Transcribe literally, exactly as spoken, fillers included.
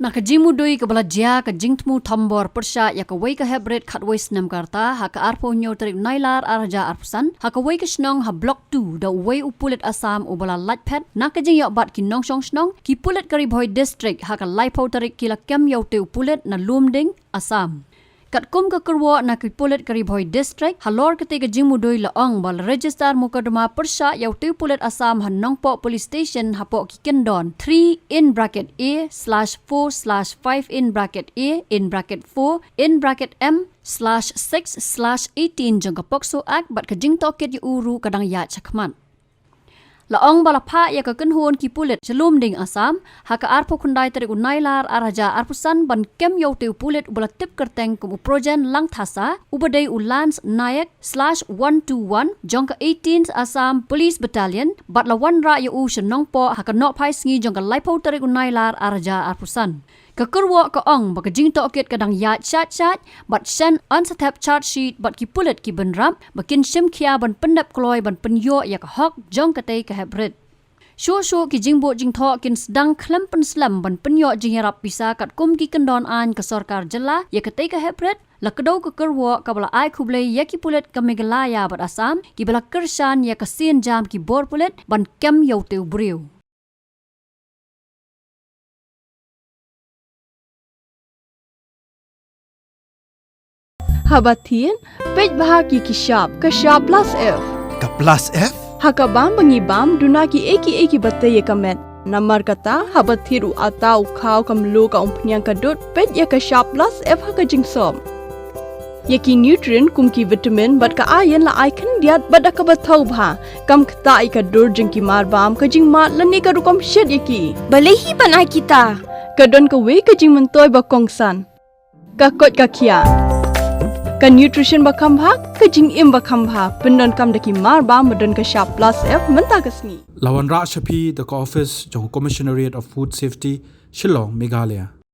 Na ka jingmudui kaba la jia ka jingthmu thombor pyrshah ïa kawei ka hep rit khatwei snem ka rta ha ka arphew hynñiew tarik u Nailar ar hajar arphew san ha kawei ka shnong ha Block two da uwei u pulit Assam uba la lait phet na ka jingïoh bat ki nongshong shnong, ki pulit ka Ri Bhoi District ha ka laiphew tarik ki la kem ïa utei u pulit na Lumding, Assam. Katkum ka kyrwoh na ki pulit ka Ri Bhoi District halor katei ka jingmudui la ong ba la register mukotduma pyrshah ïa utei u pulit Assam ha Nongpoh Police Station hapoh ki kyndon three in bracket A slash four slash five in bracket A in bracket four in bracket M slash six slash eighteen jong ka POCSO Act bad ka jingtohkit ïa u ruh ka dang ïaid shakhmat. La ong ba la phah ïa ka kynhun ki pulit sha Lumding, Assam ha ka arphew khyndai tarik u Nailar ar hajar arphew san ban kem ïa utei u pulit uba la tip kyrteng kum u Projen Langthasa uba dei u Lance Nayak slash one two one jong ka eighteenth Assam Police Battalion bad la wanrah ïa u sha Nongpoh ha ka nohphai sngi jong ka laiphew tarik u Nailar ar hajar arphew san. Ka kyrwoh ka ong ba ka jingtohkit ka dang ïaid shaid shaid bad shen yn sa thep charge sheet bad ki pulit ki bynrap ba kin shim khia ban pyndep kloi ban pynïoh ïa ka hok jong katei ka hep rit. Shuh shuh ki jingbud jingthoh kin sdang khlem pynslem ban pynïoh jingïarap pisa katkum ki kyndon aiñ ka sorkar jylla ïa katei ka hep rit, la kdew ka kyrwoh kaba la ai khublei ïa ki pulit ka Meghalaya bad Assam kiba la kyrshan ïa ka sienjam ki bor pulit ban kem ïa utei u briew. Haba thied, peit bha ïa ki shap, ka shap plus F. Ka plus F? Ha ka bam ba ngi bam, duna kiei kiei kiba tei ïa ka met. Namar kata, haba thied u atta, u khaw, ka mluh, ka umphniang, ka dud, peit ïa ka shap plus F ha ka jingsop. Ïa ki nutrient kum ki vitamin bad ka iron la ai khyndiat bad da kaba thaw bha. Kam ktah ïa ka dur jong ki marbam, ka jingmad lane ka rukom shet ïa ki. Balei hi ban ai kita? Ka don kawei ka jingmyntoi ba kongsan. Ka koit ka khiah. Ka nutrition ba kham bha, ka jingim ba kham bha. Pyndonkam da ki marbam ba don ka shap plus F mynta ka sngi. La wanrah sha phi da ka office jong Commissionerate of Food Safety, Shillong, Meghalaya.